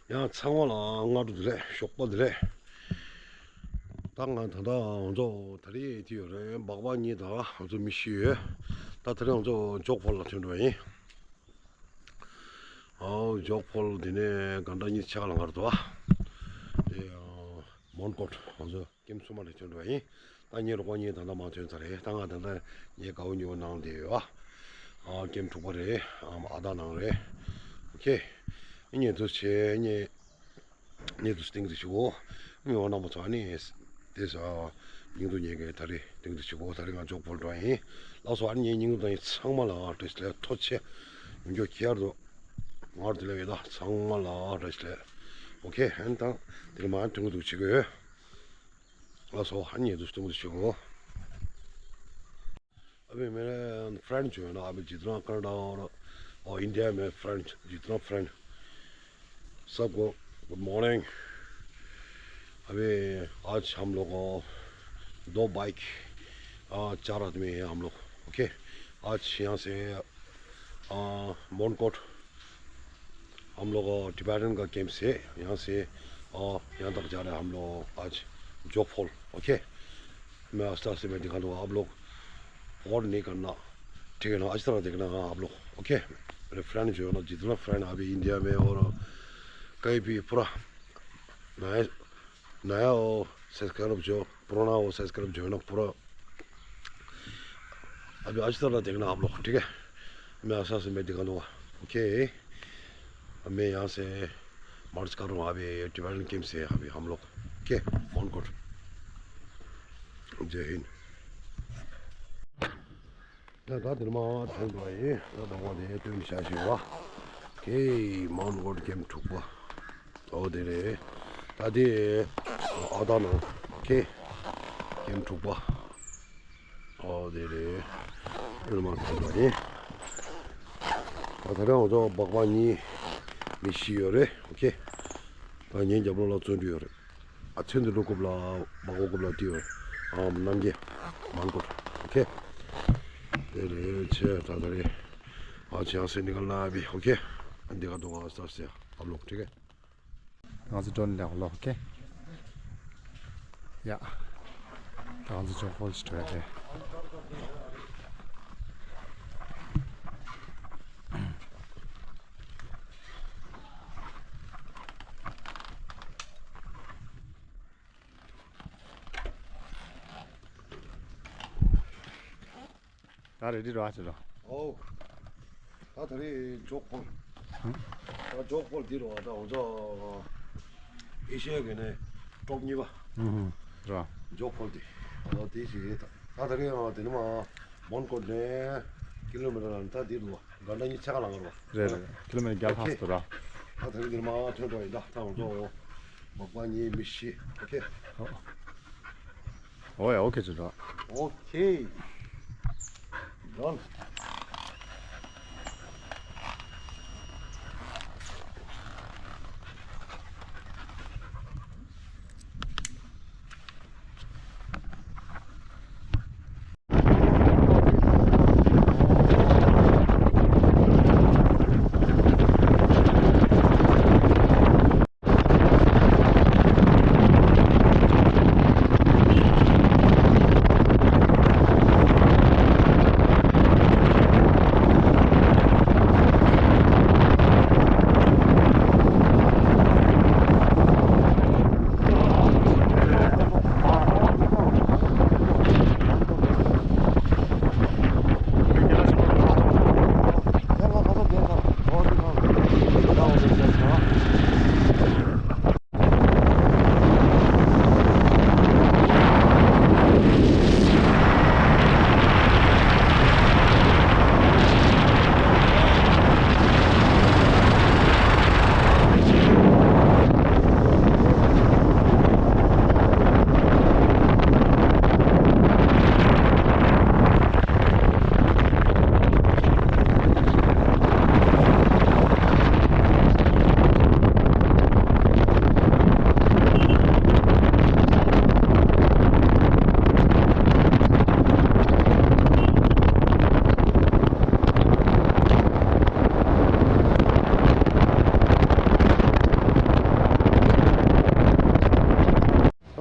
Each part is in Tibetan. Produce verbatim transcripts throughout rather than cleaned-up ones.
ཡང་ཚང་མ་ལ་སྔ་དྲོ་བདེ་ལེགས། ཞོགས་པ་བདེ་ལེགས། ད་ང་ད་ལྟ་ང་ཚོ་ད་རེས་དེ་ཡོད་རེད། སྦག་སྦག་གཉིས་དང་ང་ཚོ་མི་བཞི་ཡོད། ད་ད་རེས་ང་ཚོ་ཇོག་ཕོལ་ལ་ཐོན་འགྲོ་བ་ཡིན། ཨའོ་ཇོག་ཕོལ་དེ་ནས་གྷན་ཌ་གཉིས་ཆ་ལ་ང་ར་དོ། དེ་ཡང་མོན་གྷོ་ང་ཚོ་ཀེམ་སོ་མ་ལ་ཐོན་འགྲོ་བ་ཡིན། ད་ངའི་རོགས་པ་གཉིས་ད་ལྟ་མ་ཐོན་ཚར་རེད། ད་ང་ད་ལྟ་ངའི་དགའ་བོ་ཉེ་བོ་ནང་བསྡད་ཡོད་ཨ། ཨ་ཀེམ་དྲུག་པ་རེད། ཨ་ཨ་ད་ནང་རེད། ཨོ་ཁེ། ངས་འདུག་བྱས་ངས་ངས་འདུག་སྟེང་དུ་ཞུ་གོ། ངས་འོ་ནང་པ་ཚོ་ཨ་ནི་དེ་ས་སྙིང་སྡུག་ཉེ་གི་ད་རེས་སྟེང་དུ་ཞུ་གོ། ད་རེས་ང་ཇོག་ཕོལ་འགྲོ་ཡིན། ལགས་སོ། ཨ་ནི་ངའི་སྙིང་སྡུག་དང་ཡིན་ཚང་མ་ལ་བཀྲ་ཤིས་བདེ་ལེགས། ཐུགས་རྗེ་ཆེ། ཡོང་རྒྱུ་ཁྱེར་དུ་ང་རུ་དེ་ལས་ཡོད་ད། ཚང་མ་ལ་བཀྲ་ཤིས་བདེ་ལེགས། ཨོ་ཁེ། ཨན་དང་དེ་ལ་མ་ཐུང་འདུག་བྱེད་གི་ཡོད། ལགས་སོ། ཨ་ནི་འདུག་སྟོང་དུ་ཞུ་གོ། अभी मेरे फ्रेंड जो है ना, अभी जितना कनाडा और, और इंडिया में फ्रेंड, जितना फ्रेंड, सबको गुड मॉर्निंग। अभी आज हम लोग, अ, दो बाइक, अ, चार आदमी हैं हम लोग। ओके, आज यहाँ से, अ, मोनकोट हम लोग, अ, टिबेटन का कैंप से यहाँ से, अ, यहाँ तक जा रहे हैं हम लोग आज जोफोल। ओके, मैं आस्ते आस्ते मैं दिखा दूंगा, आप लोग और नहीं करना, ठीक है ना? अच्छी तरह देखना। हाँ, आप लोग, ओके। मेरे फ्रेंड जो है ना, जितना फ्रेंड अभी इंडिया में और कहीं भी, पूरा नया नया हो सब्सक्राइब जो, पुराना हो सब्सक्राइब जो है ना, पूरा अभी अच्छी तरह देखना आप लोग, ठीक है? मैं आस्ते आस्ते मैं दिखा दूंगा। ओके, मैं यहाँ से मार्च कर रहा हूँ अभी, टिबेटन कैंप से अभी हम लोग। ओके, मोनकोट। जय हिंद। ད་ད་དེར་མ་ཐོན་འགྲོ་བ་ཡིན། ད་དང་པོ་དེ་སྟོན་བྱ་ཞིག་བ། ཁེ། མོན་གྷོ་ཀེམ་དྲུག་པ། ཨོ་དེ་རེད། ད་དེ་ཨ་ད་ནང་ཁེ། ཀེམ་དྲུག་པ། ཨོ་དེ་རེད། དེར་མ་ཐོན་འགྲོ་བ་ཡིན། ད་ད་རང་ང་ཚོ་སྦག་སྦག་གཉིས་མི་བཞི་ཡོད་རེད། ཨོ་ཁེ། ད་ངའི་རྒྱབ་ལོགས་ལ་བརྩོན་འགྲུས་ཡོད་རེད། ཨ་ཚེ་འདི་འགྲོ་རྐུབ་ལ་སྦག་སྦག་རྐུབ་ལ་ཏིའོ། ཨམ་རྣམ་རྒྱལ། མོན་གྷོ། ཨོ་ཁེ། དེ་རེད་ཆེ་ད་ད་རེད། ཨ་ཆེ་ཨ་སེ་ནི་ག་ལ་བི། ཨོ་ཁེ། ཨ་འདི་ག་དུ་ག་ས་སེ་ཨབ་ལོག་ཁྲི་གེ། ང་ཚོ་ཌོན་ལེགས་ལོག་ཨོ་ཁེ། ཡ། ད་ང་ཚོ་ཅོག་ཧོལ་ཞིག་འགྲོ་ཡ་རེད། ད་རེ་ཌི་རོ་ཨ་ཅེ་རོ། ཨོ། ད་ད་རེས་ཇོག་ཕོལ། ཧུམ། ད་ཇོག་ཕོལ་འདི་རོ། ད་འོ་ཙོ་ཨེ་ཤི་ཡ་གི་ནས་ཊོབ་གཉིས་པ། ཧུམ་ཧུམ། རོ། ཇོག་ཕོལ་འདི། ཨོ་དེ་ཞིག་རེད། ད་ད་རེས་ཨ་དེ་ནི་མ་མོན་གྷོ་ནས་ཀི་ལོ་མི་ཊར་ལ་ད་འདི་རོ། གྷན་ཊ་གཉིས་ཆ་ག་ལ་ང་རོ། རེད་རེད། ཀི་ལོ་མི་ཊར་བརྒྱ་ལྷག་ཙམ་ར། ད་ད་རེས་འདི་ནི་མ་ཐོན་འགྲོ་ཡིན། ད་ད་འོ་ཙོ། མ་པ་གཉིས་མི་བཞི། ཨོ་ཁེ། ཨོ་ཡ། ཨོ་ཁེ་ཅི་འདྲ། ཨོ་ཁེ། ཌོན།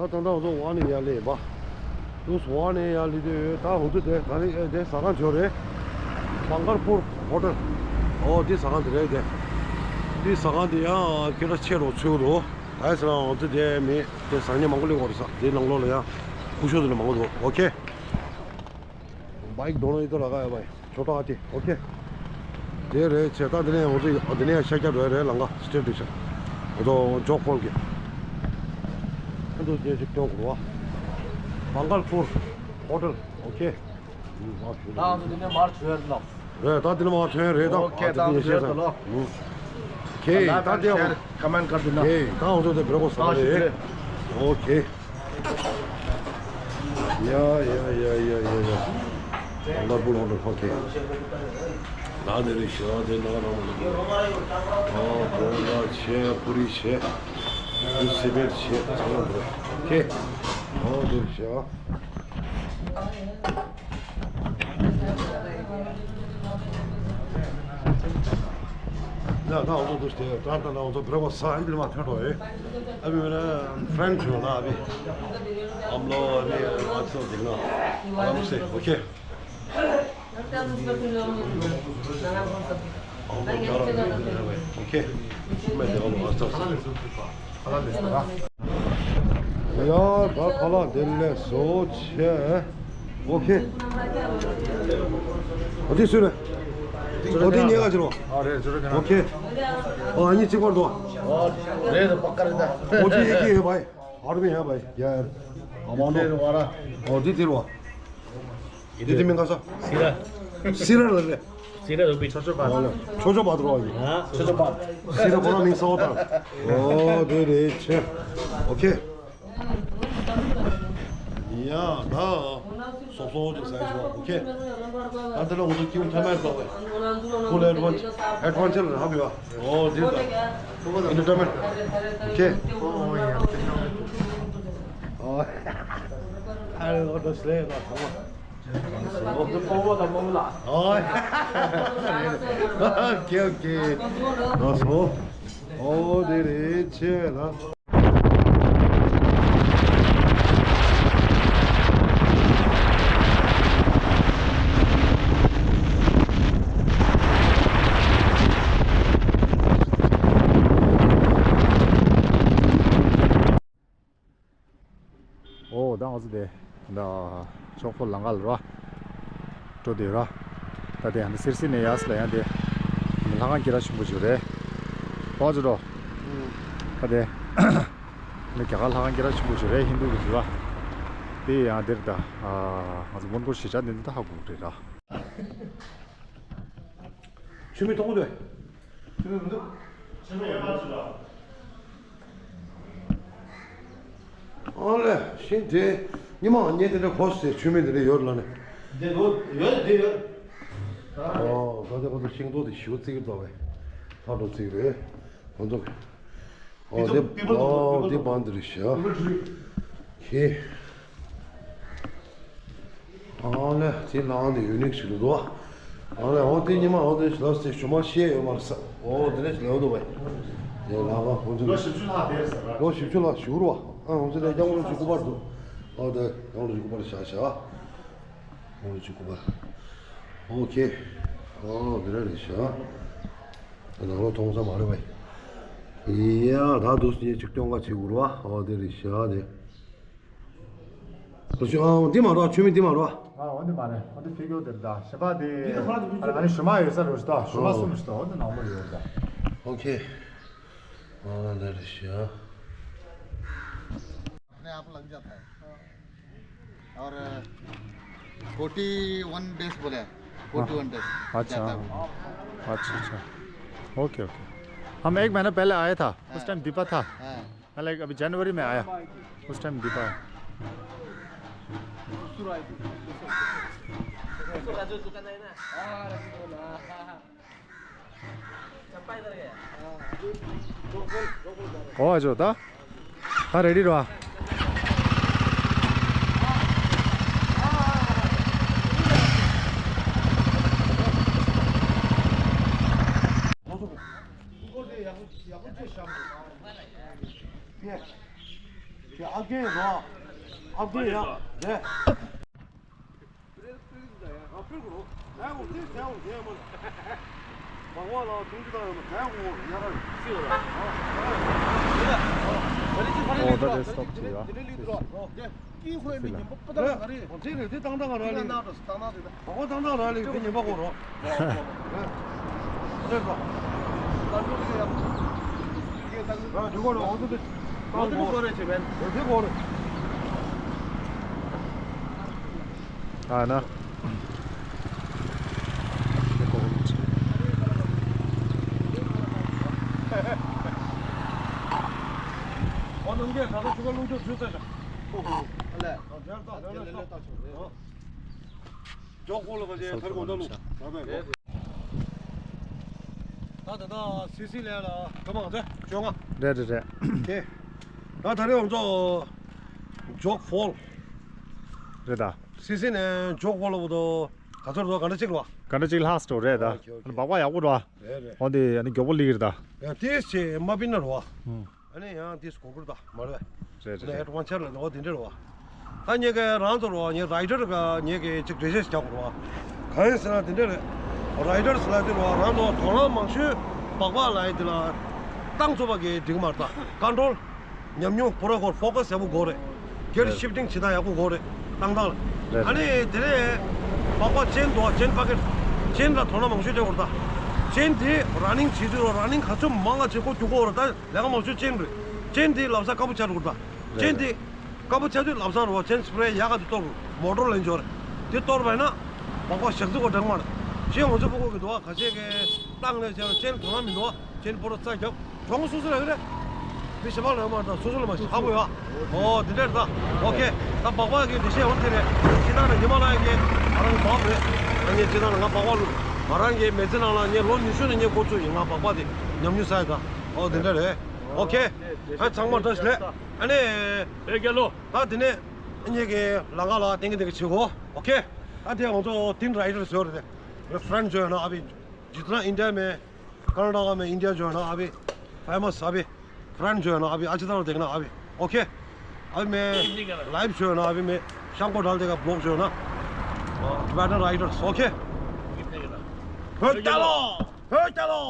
ད་ལྟ་ང་ཚོ་ཝ་ནས་ཡར་སླེབས་པ། ཏུས་ཝ་ནས་ཡར་སླེབས་དུས་ད་ང་ཚོ་དེ་ད་རེས་དེ་ཟ་ཁང་ཆོག་རེད། བང་གར་པུར་ཧོ་ཊེལ། ཨོ་དེ་ཟ་ཁང་དེ་རེད་དེ། དེ་ཟ་ཁང་དེ་ཡང་སྐད་གྲགས་ཆེ་རུ་ཚུད་འདུག་ད་ཡ་ཟ་ཁང་ང་ཚོ་དེ་མེད་དེ་ཟ་མཁན་མང་པོ་སླེབས་ཡོད་རེད་ས། དེ་ནང་ལོགས་ལ་ཡང་སྐུ་ཞབས་དེ་ལ་མང་པོ་འདུག་ཨོ་ཁེ། बाइक दोनों इधर लगाया भाई। छोटा हाथी। ओके। དེ་རེད་བྱས། ད་འདི་ནས་ང་ཚོ་འདི་ནས་ཤར་རྒྱག་འགྲོ་ཡ་རེད། ལམ་ཁ་སི་ཊེཊ་རེད་ཤག་ང་ཚོ་ཇོག་ཕོལ་གྱི་ཨ་འདུག་རྒྱལ་ཞིག་སྟོན་དགོས་བ། བང་གར་པུར་ཧོ་ཊེལ། ཨོ་ཁེ། ད་ང་ཚོ་འདི་ནས་མར་བྱོས་རེད་ལགས། རེད། ད་འདི་ནས་མར་ཐོན་རེད་ད། ཨོ་ཁེ། ད་ང་ཚོ་འདི་ནས་བྱོས་རེད་ལགས། ཁེ། ད་དེ་ཁོ་ཁ་མན་ཁར་དུ་ན། ཁེ། ད་ང་ཚོ་དེ་བྲེ་ཁོ་ཟ་རེད། ཨོ་ཁེ། ཡ་ཡ་ཡ་ཡ་ཡ་ཡ། ཨ་ལ་པུ་ལོ་ནོ་ཕ་ཁེ། ད་དེ་རེད་ཤག་དེ་ན་ན་མ་ན། ཨ་པོ་ལ་ཆེ། པུ་རི་ཆེ། དུ་སི་བེར་ཆེ། ཚང་མ་འདུག་ཁེ། ཨོ་དེ་རེད་ཤག་ཡ་ད་ང་ཚོ་འདུག་སྟེ་ད་ལྟ་ང་ཚོ་བྲེ་ཁོ་ས་ཨི་འདིར་མ་ཐོན་འགྲོ་ཡོད། ཨ་བི་མེ་ན་ཕྲན་ཆུ་ལ་ཨ་བི། ཨམ་ལོ་ཨ་བི་ཨ་ཚོ་འདི་ན་ཨམ་སེ། ཨོ་ཁེ། ཨོ་ཁེ། མེ་དེ་ཨོ་ཨ་ཚོ། ཡ་ད་ཁ་ལག་དེ་ལས་བཟོ་བྱས། ཨོ་ཁེ། ཨོ་དེ་སུ་རེད། ཨོ་དེ་ཉེ་ག་ཅི་རོ། ཨ་རེད་ཅི་རོ་ཁྱེད་ཨོ་ཁེ། ཨོ་ཨ་ནི་གཅིག་པར་དོ། ཨོ་རེད་པ་ཀ་རེད་ད། ཨོ་དེ་ཡེ་གེ་ཡེ་བའི། ཨ་རུ་མི་ཡ་བའི་ཡ། ཨ་མ་ནོ། ཨོ་དེ་དེ་རོ། དེ་དེ་མིང་ག་ས། སི་ར། སི་ར་ལ་རེད། སི་ར་རུ་པི། ཆོ་ཆོ་པ། ཆོ་ཆོ་པ་དུ་རོ་ཡིན། ཆོ་ཆོ་པ། སི་ར་ཁོ་རང་མིང་གསར་པ་བཏང་། ཨོ་དེ་རེད་ཆེ། ཨོ་ཁེ། ཡ་ད། སོབ་སོབ་ཅིག་ཟ་ཡི་ཆོག་ཨོ་ཁེ། ད་དེ་ལ་འུ་ཚོ་ཀིའུ་ཐ་མལ་ཏོ་བས། ཁོ་ལ་ཨེ་ཌི་ཝན་ཅར་ཨེ་ཌི་ཝན་ཅར་ལ་ཧ་གོ་ཡ། ཨོ་དེ་ད། ཨེན་ཊར་ཊེན་མེན་ཊི། ཨོ་ཁེ། ཨོ་ཡ། ཨ་རེ་ཨོ་ད་སླེ་ད་ཚང་མ། ཨོ་ཁེ་ཨོ་ཁེ། ཨོ་དེ་རེད་ཆེ་ལ། ཨོ་ད་ང་ཚོ་དེ་ད་ཅོག་ཕོ་ལང་ཀ་ལ་ར་འགྲོ་དེ་ར། ད་དེ་ཡང་སིར་སི་ནས་ཡ་སི་ལ་ཡང་དེ་ལྷ་ཁང་སྐྱེ་ར་ཆེན་པོ་ཞིག་རེད། ཨོ་ཅོ་རོ། ད་དེ་ནི་རྒྱ་གར་ལྷ་ཁང་སྐྱེ་ར་ཆེན་པོ་ཞིག་རེད། ཧིན་དུ་གི་ཞིག་ར། དེ་ཡང་དེར་ད་ང་ཚོ་མོན་གྷོ་གཞིས་ཆགས་འདི་འདི་ད་ཧ་གོ་རེད་ར། ཆུ་མིག་མཐོང་གི་འདུག་ཆུ་མིག་མི་འདུག་ཆུ་མིག་ཡོད་མ་ཆུ་ལ། ཨ་ལས་ཤིང་དེ་ཉི་མ་ངས་དེ་འདྲ་གོ་སྲིད། ཆུ་མིག་དེ་འདྲ་ཡོད་ལ་ནི། འདི་འདུག་ཡོད་འདི་ཡོད། ཨོ་ད་དེ་ཁོ་ཚོ་ཤིང་ཏོག་དེ་ཞུ་བརྩིགས་འདུག་བས། ལྷ་འགྲོ་བརྩིགས་རེད་ཁོ་ཚོ། ཨོ་དེ་ཨོ་དེ་བང་དེ་རེད་ཤག་ཁེ། ཨ་ལས་ཅི་ལའང་དེ་ཡུ་ནིག་ཞིག་འདུག་ཨ་ལས་ཨོ་དེ་ཉི་མ་ཨོ་དེ་ལ་སེ་ཞུ་མ་ཤེས་ཡོད་མ་རེད་ས། ཨོ་དེ་ནས་ལེའུ་འདུག་བས། དེ་ལ་ཨ་ཁོང་ཚོ་ལོ་བཞི་བཅུ་ལྷག་དེར་ཟེར་བ། ལོ་བཞི་བཅུ་ལྷག་ཞུ་རུ་བ། ཨ་ཁོང་ཚོ་ལས་ཀྱང་ལོ་བཞི་དགུ་པར་འདུག་ཨོ་དེ་ཀྱང་ལོ་བཞི་དགུ་པར་བཞག་བཞག་ཀྱང་ལོ་བཞི་དགུ་པར། ཨོ་ཁེ། ཨོ་དེ་རེད་བཞག་ནང་ལོགས་མཐོང་ས་མ་རེད་བས། ཡ་ད་དུ་སྙེ་གཅིག་སྟོན་ཁ་བྱེད་དགོས་རེད་བ། ཨོ་དེ་རེད་ཤག་དེ། ཨོ་ཅོ་ཨ་འདི་མ་རེད། ཆུ་མིག་འདི་མ་རེད། ཨ་འོ་འདི་མ་རེད། ཨོ་འདི་ཕི་གོ་དེ་རེད་ད། གཞན་པ་དེ་ཨ་ནི་ཞུ་མ་ཡོད་ས་རེད་ད། ཞུ་མ་གསུམ་ཞིག་ད། ཨོ་འདི་ནང་ལོགས་ཡོད་ད། ཨོ་ཁེ། ཨ་འདི་རེད་ཤག अपने आप लग जाता है। और फोर्टी वन डेज बोले, फोर्टी वन डेज। अच्छा। जाता है। अच्छा, अच्छा। Okay, okay. हम एक महीना पहले आया था, उस टाइम दीपा था। हाँ। मैं, लाइक, अभी जनवरी में आया, उस टाइम दीपा है। ཨོ་ཨ་ཅོ་ད། ད་རེ་ཌི་རོ། ཨབ་གན་རོ། ཨབ་གན་ཡ། རེད། ཨོ་ད་རེད་སྟོབས་ཆེ་ཡ། ཀྱི་ཧོའི་མི་ཉིན་པ་པ་ཏང་ག་རེ། ཁྲིད་རེད་དེ་ཏང་ཏང་ག་ར་ལི། ཏང་ཏང་ག་ར་ལི། ཏང་ཏང་ར་ལི་དེ་ཉིན་པ་གོ་རོ། རེད་རེད་རེད། ད་འགྲོ་གི་ཡ། ང་ཚོ་འགྲོ་གོ་རེད། ང་ཚོ་འགྲོ་གོ་རེད་ཅེ་མེན། རེད་དེ་གོ་རེད། ཨ་ན། ཨོ་ནང་གི་ད་ལྟ་ཆུ་ཁ་རླུང་ཆུ་ཚུད་ཚར་ཤག་ཨ་ལས། ཇོག་ཁོ་ལ་ག་ཅེ་ཐར་གོ་ད་ལུ། ད་ད་ད་སི་སི་ལས་ལ་ག་མང་ཚེ་ཇོ་ང་། རེད་རེད་རེད། དེ། ད་ད་རེ་ང་ཚོ་ཇོག་ཕོལ། རེད་ད། སི་སི་ནས་ཇོག་ཕོལ་ལ་བུ་དོ་ག་ཚོད་རེད་དོ། ག་འདྲ་ཅིག་རེད་བ། ག་འདྲ་ཅིག་ལྷག་སི་ཏོ་རེད་ད། ཨོ་ཁེ་ཨོ་ཁེ། སྦག་སྦག་ཡག་པོ་རེད་བ། རེད་རེད། འོ་དེ་ཨ་ནི་མགྱོགས་པོ་སླེབས་ཀྱི་རེད་ད། ཡང་ཏིས་ཆེ་མ་པིན་ན་རེད་བ། ཨ་ནི་ཡང་ཏིས་གོ་གུར་ད་མ་རེད། རེད་རེད་རེད། ཨེ་ཌ་ཝེན་ཅར་ལ་འོ་དེ་འདྲ་རེད་བ། ད་ངེད་ཀྱི་རང་ཚོ་རེད་བ། ངེད་རའི་ཌར་ག་ངེད་ཀྱི་ཅིག་འགྲེལ་བཤད་ཞིག་རྒྱག་དགོས་རེད་བ། གང་ཡིན་ཟེར་ན་དེ་འདྲ་རེད། རའི་ཌར་ཟེར་ན་དེ་རེད་བ། རང་ཚོ་དོ་སྣང་མང་ཤོས་སྦག་སྦག་ལ་ཡི་དེ་ལ་བཏང་ཚུགས་པ་གི་འགྲིག་མ་རེད་ད། ཀོན་ཊོལ། ཉམས་མྱོང་པུ་ར་ཁོར་ཕོ་ཀ་སི་ཡག་པོ་དགོས་རེད། གེར་ཤིབ་ཊིང་བྱེད་སྟངས་ཡག་པོ་དགོས་རེད། ཏང་ཏང་ལ། རེད། ཨ་ནི་དེ་ནས་སྦག་སྦག་ཅེན་འདུག་ཨ། ཅེན་པ་ཀེཊ། ཅེན་ལ་དོ་སྣང་མང་ཤོས་སྤྲད་དགོས་རེད་ད། ཅེན་དེ་ར་ནིང་བྱེད་དུས་ར་ནིང་ག་ཚོད་མང་ང་བྱེད་ཁོ་རྒྱུག་གོ་རེད་ད། ལས་ཀ་མང་ཤོས་ཅེན་རེད། ཅེན་དེ་ལམ་སང་དཀར་པོ་ཆགས་འགྲོ་གི་རེད་ད། ཅེན་དེ་དཀར་པོ་ཆགས་དུས་ལམ་སང་རེད་བ། ཅེན་སི་པི་རེ་ཡག་ག་དེ་གཏོར་དགོས། མོ་ཊོར་ལེན་འབྱོར་རེད། དེ་གཏོར་བ་ཡིན་ན་སྦག་སྦག་ཞག་ཚི་གོ་འདྲ་མ་རེད། ཅེན་ང་ཚོ་ཕོ་ཁོ་གི་འདུག་ཨ། ག་ཅེ་གི་ཏང་ནས་ཅེན་ཅེན་དོ་སྣང་མི་འདུག་ཨ། ཅེན་པོ་ར་རྩ་རྒྱབ། གྲོང་སོ་སོ་ལ་ཡོད་རེད། མི་ཞིག་པ་ལ་ཡོད་མ་རེད། སོ་སོ་ལ་མ་ཞིག་ཧ་གོ་ཡ། ཨོ་དེ་འདྲ་རེད་ད། ཨོ་ཁེ། ད་སྦག་སྦག་གི་འགྲེལ་བཤད་འོང་དེ་རེད། སྤྱིར་བཏང་ནས་ཉི་མ་ལ་ཡ་གི་ང་རང་གི་མ་རེད། ང་ངས་སྤྱིར་བཏང་ནས་ང་སྦག་སྦག་ལ་ང་རང་གི་མི་ཚེ་ནང་ལ་ངས་ལོ་ཉི་ཤུ་ནས་ངས་འགོ་བཙུགས་ཡིན། ང་སྦག་སྦག་དེ་ཉམས་མྱོང་བསགས་ཡོད་ད། ཨོ་དེ་འདྲ་རེད། ཨོ་ཁེ། ད་ཚང་མ་བཀྲ་ཤིས་བདེ་ལེགས། ཨ་ནི། ཨེ་རྒྱལ་ལོ། ད་དེ་ནས་ངེད་ཀྱི་ལམ་ཁ་ལ་ཏན་ཏན་ཏན་ཏན་བྱེད་དགོས། ཨོ་ཁེ། ད་དེ་ང་ཚོ་ཏིན་རའི་ཌར་བཟོས་རེད། རེ་ཕ་རན་སི་བཟོས་ན་ཨ་བི། जितना इंडिया में, कर्नाटक में इंडिया जो है ना अभी, फेमस अभी, फ्रेंड जो है ना अभी, अच्छी तरह देखना अभी, ओके। अभी मैं लाइव जो है ना, अभी मैं शाम को डाल देगा ब्लॉग जो है ना, टिबेटन राइडर्स, ओके। होटलो, होटलो।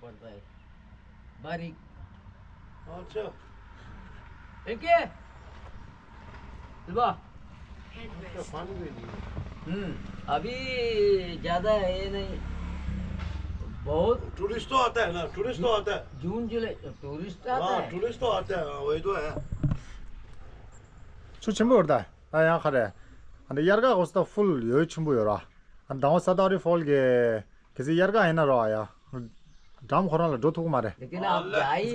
पड़ता है। बारीक। अच्छा। ठीक है। सिल्वा। अच्छा, पानी में नहीं है। हम्म, अभी ज्यादा है नहीं। बहुत। टूरिस्ट तो आता है ना, टूरिस्ट तो आता है। जून जुलाई टूरिस्ट आता है। हाँ, टूरिस्ट तो आता है, हाँ, वही तो है। ཆུ་ཆེན་པོ་ཡོད་ད། ད་ཡང་ཁ་རེ། ཨ་འདི་དབྱར་ཁ་གོ་ས་ད་ཕུལ་ཡོད་ཆེན་པོ་ཡོད་ར། ཨ་དང་པོ་ས་ཏ་རི་ཕོལ་གི། གལ་སྲིད་དབྱར་ཁ་ཡིན་ན་རོ་ཨ་ཡ། འགྲམ་ཁོ་རང་ལ་འགྲོ་ཐུབ་ཀྱི་མ་རེད། लेकिन आप जाइए,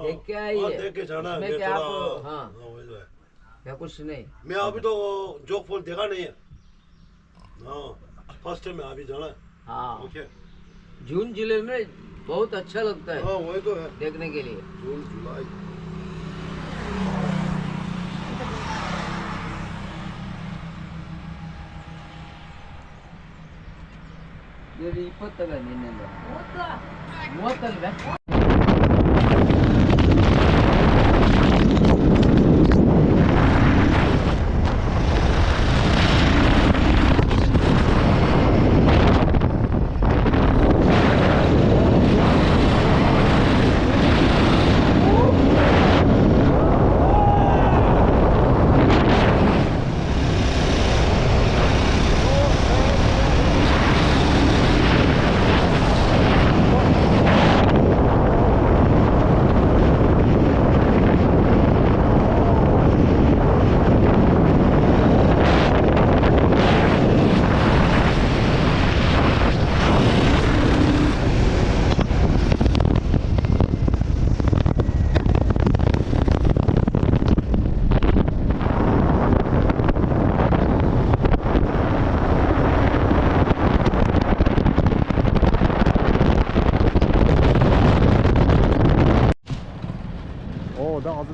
देख के आइए। हाँ, देख के जाना, उसमें क्या आपको, हाँ, हाँ, वही तो है। क्या कुछ नहीं। मैं अभी तो जोग फॉल देखा नहीं है। हाँ, फर्स्ट टाइम है अभी जाना है। हाँ। ओके। जून जुलाई में बहुत अच्छा लगता है। हाँ, वही तो है। देखने के लिए। जून जुलाई। ཡོད་རེད། ཕོ་ཏི་ག་ནས་ནས་ལ། ངོ་ཏི་ལ།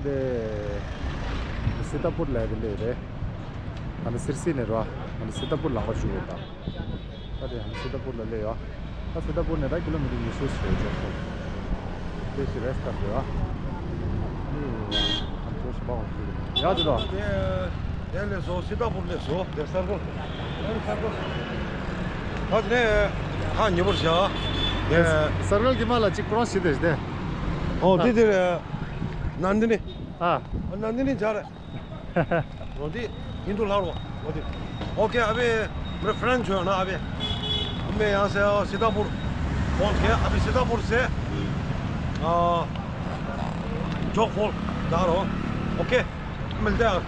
དེ་སི་ཏཱ་པུར་ལ་དེ་ལས་རེད། ང་ཚོ་སི་རི་སི་ནས་རོ། ང་ཚོ་སི་ཏཱ་པུར་ལ་འགོ་ཞུ་དགོས་དང་། ད་དེ་ང་ཚོ་སི་ཏཱ་པུར་ལ་སླེབས་ཡོད། ད་སི་ཏཱ་པུར་ནས་ད་ཀི་ལོ་མི་ཊར་ཉི་ཤུ་ཞིག་རེད་ཅོག་ཁོ། དེ་ཞིག་རེད་སྟབས་རེད་བ། ཨ་ནི་ང་ཚོ་ཞིག་པ་འོང་གི་རེད། ཡག་ཅིག་དང་། དེ་དེ་ལས་བཟོ་སི་ཏཱ་པུར་ལས་བཟོ་དེ་སར་གོ། ཨ་ནི་སར་གོ། ད་དེ་ནས་ཁ་ཉེ་པོར་བཞག་དེ། སར་གལ་གྱི་མ་ལ་གཅིག་ཀོ་རོ་སི་བྱེད་དེ་ཞིག་དེ། ཨོ་དེ་དེ་ནན་ཏི་ནི། ཨ། ནན་ཏི་ནི་འཇར། འོ་དེ་ཧིན་དུ་ལྷ་རོ། འོ་དེ། OK, अभी मेरा फ्रेंड जो है ना, अभी मैं यहाँ से सीतापुर पहुँच गया। अभी सीतापुर से, आ, जोग फॉल जा रहा हूँ। OK, मिलते हैं।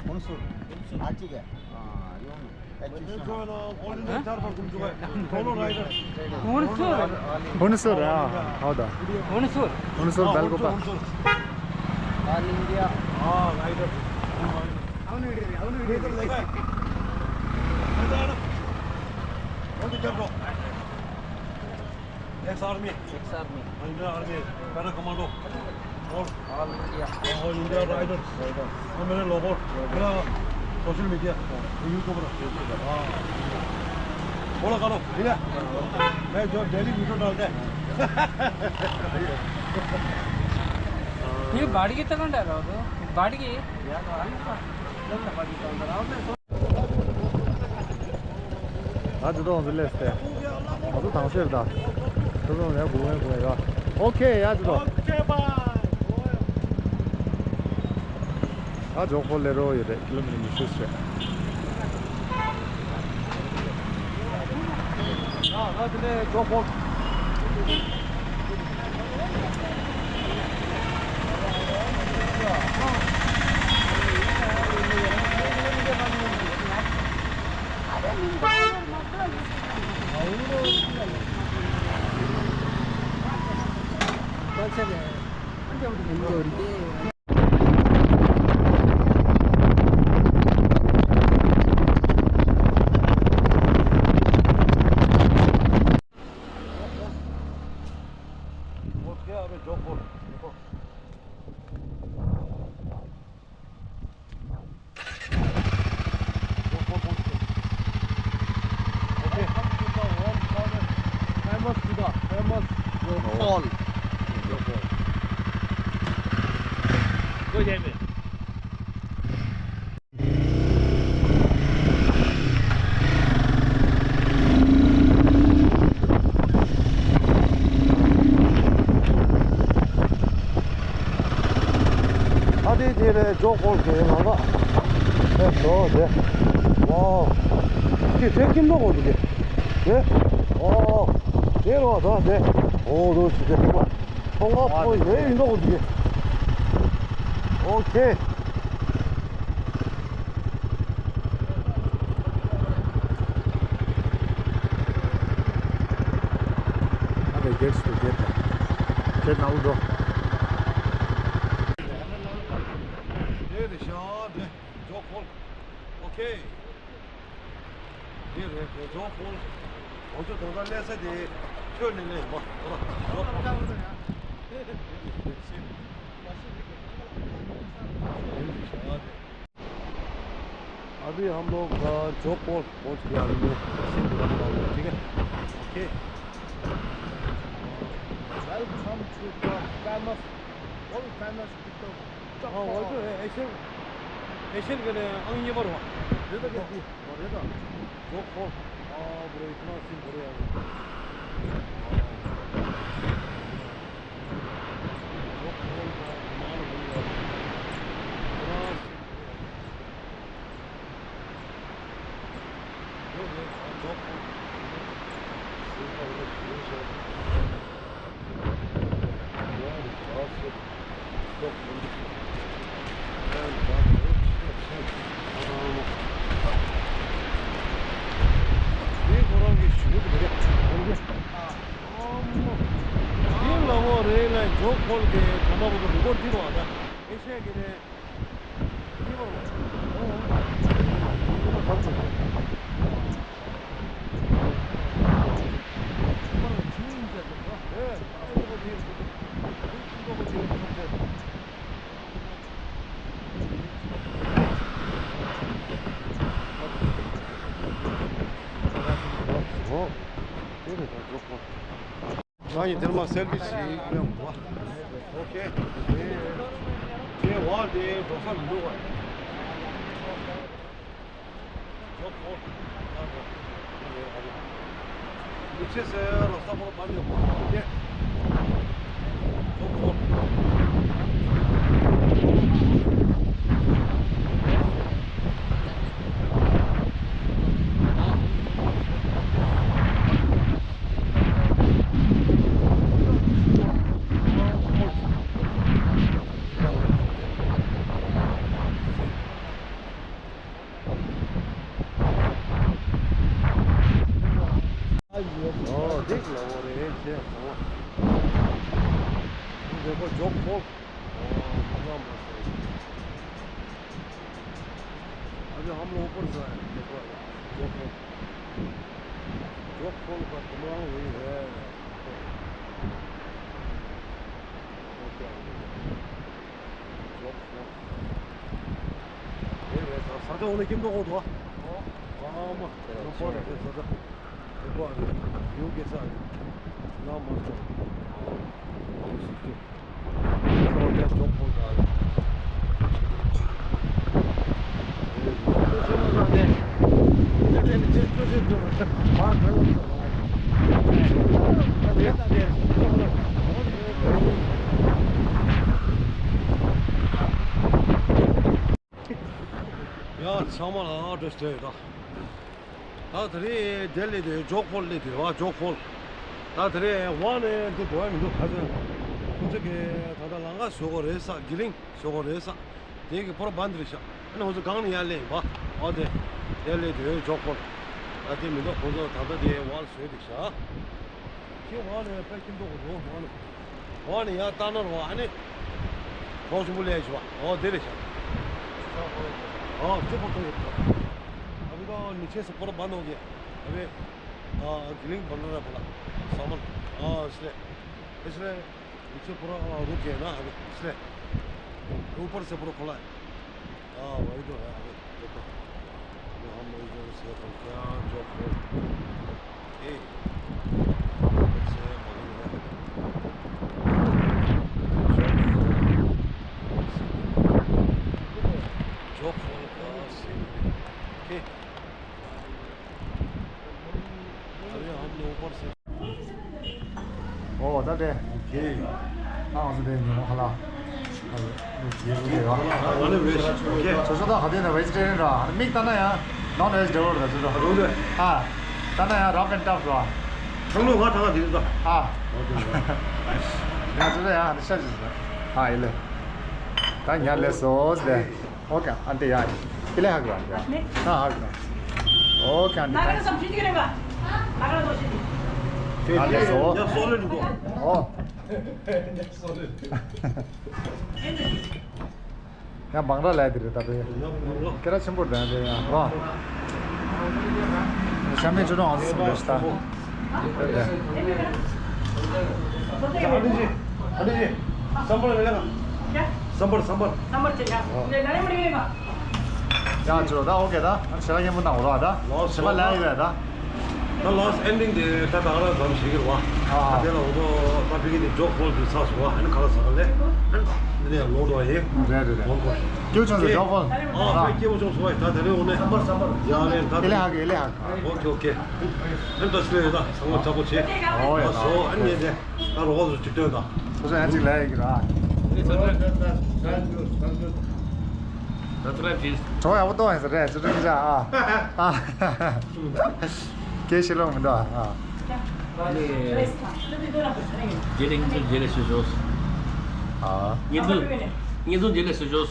हुणसूर। आ चुका है। हाँ, यो। हुणसूर। हुणसूर, हाँ, हाँ, हाँ। हुणसूर। हुणसूर, हाँ, बेलगोपा। हुणसूर, हुणसूर। All India। हाँ, rider. Ex army। Ex army। Indian Army, para commando। All। All India। All India rider। Rider। और मेरे लोगों, मेरा सोशल मीडिया, YouTuber। YouTuber। हाँ। फॉलो करो, ठीक है? मैं जो डेली वीडियो डालते हैं। ये बाड़गी तक डाल रहा हो तो? बाड़गी? ང་ཚོ་ཏོག་ཙམ་སླེབས་ཏེ། ང་ཚོ་དང་ཤོས་དང་། ཁྱོད་ཚོ་ནས་སྒུག་ཡོད་སྒུག་ཡོད། ཨོ་ཁེ་ཡ་ཅི་ཏོ། ང་ཇོག་ཕོ་ལེ་རོ་ཡོད་རེད། ཀི་ལོ་མི་ཊར་ཉི་ཤུ་ཞིག་རེད། ང་ང་དེ་ནས་ཇོག་ཕོ། Famous Buddha, famous fall. ཨ་དེ་དེ་རེད། ཇོག་ཕོལ་དེ་ང་ག་ཨེ་ཤོ་དེ། ཝའོ། དེ་དེ་ཀིམ་ནོ་གོ་དེ་དེ། ཨོ། དེ་རོ་ད་དེ། ཨོ་རོ་ཞིག་དེ་རེད་པ། ཁོང་ག་ཕོ་ཡེ་ཡིན་ནོ་གོ་དེ། ཨོ་ཁེ། ཨ་ལས་རྒྱལ་སུ་རྒྱལ་དང་། ཁྱེད་ནང་ལོ། དེ་རེད་ཤག་དེ་ཇོག་ཕོལ། ཨོ་ཁེ། དེ་རེད་དེ་ཇོག་ཕོལ། ང་ཚོ་ད་ལྟ་སླེབས་ས་དེ་ཁྱོད་ནས་སླེབས་པ་ད་ལྟ་ཇོག་ཕོལ། अभी हम लोग, अ, जोग फॉल पहुंच गया। अभी मैं सिंह दुकान वाले, ठीक है? Okay. Welcome to the famous, world famous TikTok। हाँ, वो तो है, एशियन, एशियन के लिए अंग ये बार हुआ। ये तो क्या? और ये तो जोग फॉल। हाँ, ब्रो, इतना सीन बढ़िया है। जोग फॉल का माल बढ़िया है। इतना सीन बढ़िया है। འདི་ལ་བོ་རེད་ལ་ཇོག་ཁོལ་གྱི་དམ་པ་བོ་རི་གོར་འདི་རོ་ཨ་ད་ཨེ་ཤ་གི་རེད། འདི་བོ་རོ། ཨོ། འདི་བོ་ཁམས་ཚོ་རེད། ཁོ་རང་ཇུ་ཡིན་ཟེར་འདུག་གོ། ང་ཡི་འདིར་མ་སེལ་ཕི་ཞིག་ལེན་དགོས། ཨོ་ཁེ། དེ་བར་དེ་འགྲོ་ས་མི་འདུག་བ། ཨོ་འགྲིག་ལ་འོ་རེད་ཅེས་དང་། འདི་འདྲ་པོ་འཇོག་ཕོག་ཨོ་ཁ་ལག་མ་ཟོས། अभी हम लोग ऊपर से आए हैं, देखो, जो खोल, जो खोल का तुम्हारा वही है। ས་ཆ་འོ་ན་ཁྱིམ་ཐོག་འོ་དོ། ཨ་མ། ས་ཆ་འོ་ན་ཁྱིམ་ཐོག་འོ་དོ། ཡ་ཚང་མ་ལ་བཀྲ་ཤིས་བདེ་ལེགས། ད་དེ་རིང་དེ་སླེབས་དུས་ཇོག་ཕོལ་སླེབས་དུས་བ་ཇོག་ཕོལ། ད་དེ་རིང་ཝང་ནས་འདི་འགྲོ་ཡ་མི་འདུག་ཁ་སང་ཁོང་ཚོ་གིས་ད་ལྟ་ལམ་ཁ་བཟོ་དགོས་རེད་ས། གི་ལིང་བཟོ་དགོས་རེད་ས། དེ་གི་ཕོར་པ་འདི་རེད་ཤག་ཨ་ནི་ཁོང་ཚོ་སྒང་ནས་ཡར་སླེབས་ཡིན་པ། ཨོ་དེ་དེ་སླེབས་དུས་ཇོག་ཕོལ། ད་དེ་མི་འདུག་ཁོང་ཚོ་ད་ལྟ་དེ་ཝང་བཟོས་འདུག་ཤག་ཁྱེད་ཝང་ནས་ཕར་ཁྱིམ་ཐོག་གི་འགྲོ་ཝང་ནས། ཝང་ནས་ཡར་ལྟ་ན་རོ་ཨ་ནི། གྲོགས་ཆེན་པོ་སླེབས་ཤག་ཨོ་དེ་རེད་ཤག་ཨོ་ཅི་པོ་ཐོག་ཡོད། अभी तो नीचे से पूरा बंद हो गया। अभी हाँ, ग्रिलिंग बन रहा है पूरा। सामान हाँ, इसलिए, इसलिए नीचे पूरा, हाँ, रुक गया ना अभी, इसलिए। ऊपर से पूरा खुला है। हाँ, वही तो है अभी। देखो, ये हम इधर से अपन क्या जो ए, से मगन है। जो खोल का से, ए। अरे हम लोग ऊपर से ཨོ་ད་དེ། ཨོ་ཁེ། ཨ་ང་ཚོ་དེ་ཉིན་མོ་ཁ་ལ། ཨ་ལེ། ཨ་ལེ་བེ་ཤི། ཨོ་ཁེ། ཁྱོད་ཚོ་ད་ག་དུས་ནས་བེ་ཇི་ཊེ་རི་ཡན་ར། མིག་ལྟ་ན་ཡང་ནོན་བེ་ཇི་འདྲ་བོ་རེད་ད་ཚོ། ཨ་རུང་དེ། ཨ། ལྟ་ན་ཡང་རབ་ཨེན་ཊབ་ར། ཁང་ལོ་ང་ཐང་དེ་རེད་ད། ཨ། ཨོ་དེ་རེད། ང་ཚོ་ད་ཡང་ཧ་ཤ་ཞིག་ཨ་ཡི་ལེ། ད་ཉ་ལེ་སོ་སི་དེ། ओके आंटी यार। किले हक रहा है। हाँ हक रहा। Okay aunty. नागरा थैंक्स। सब ठीक रहेगा। नागरा दोषी। आंटी सो। जब सोले रुको। ओ। जब सोले। या बंगला लाया दिले तबे। केरा छिन बोल रहे हैं यार। वाह। शामी चुनो आंसर समझता। आंटी जी, आंटी जी, संभल मिलेगा? क्या? संभल, संभल। संभल चाहिए। हाँ। ले, लाने पड़ेगा। ཡང་ཅོ་ད་ཨོ་ཁེ་ད་ཞེ་ལ་ཡེ་མོ་ན་འོ་ར་ད་ལོ་ཞེ་མ་ལ་ཡེ་ད། ད་ལོ་ཨེན་ཌིང་དེ་ད་ད་ར་ཙམ་ཞིག་གི་ར་བ། ཨ་དེ་ལ་འོ་ད་ཕི་གི་དེ་ཇོག་ཧོལ་དེ་ཚ་སོ་བ་ཨན་ཁ་ལ་ས་ལེ་ཨན་དེ་ལོ་ར་ཡེ། རེད་རེད་རེད། ལོ་གོ་ཀྱུ་ཆང་ཟེར་ཇོག་ཧོལ། ཨ་ཕ་སྐྱེ་བོ་ཆུང་སོ་བ་ད་དེ་རེ་འོ་ནས་ཡ་ལེ་ད། ཨེ་ལེ་ཧ་གི་ཨེ་ལེ་ཧ་གི། ཨོ་ཁེ་ཨོ་ཁེ། ཨན་ད་སི་ལེ་ད་ཚང་མ་ཚ་པོ་བྱེད། ཨོ་ཡ་ད། སོ་ཨན་ངེ་དེ། ད་རོགས་ཚོ་ཅིག་སྟོན་དང་། ཁོ་ཚོ་ཡང་ཅིག་ལས་ཡོད་ཀྱི་ར། Subscribe please. གྲོགས་ཡག་པོ་གཏོང་ཡིན་ཟེར་རེད་ཅི་སྟོན་ཀྱི་ཅག་ཨ། ཨ། སྐད་ཤེས་ལོང་མི་འདུག་ཨ། ཨ་ནི། རྗེས་ལ་ངེད་ཚོ་རྗེས་ལ་ཞུ་ཞོག་ཨ། ངེད་ཚོ་ངེད་ཚོ་རྗེས་ལ་ཞུ་ཞོག་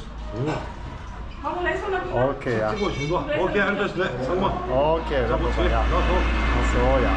ཨོ་ཁེ་ཡ། ཨོ་ཁེ་ཨན་ཏྲས་ལེ་ཚང་མ། ཨོ་ཁེ་ར་པོ་ཡ། ཨོ་སོ་ཡ།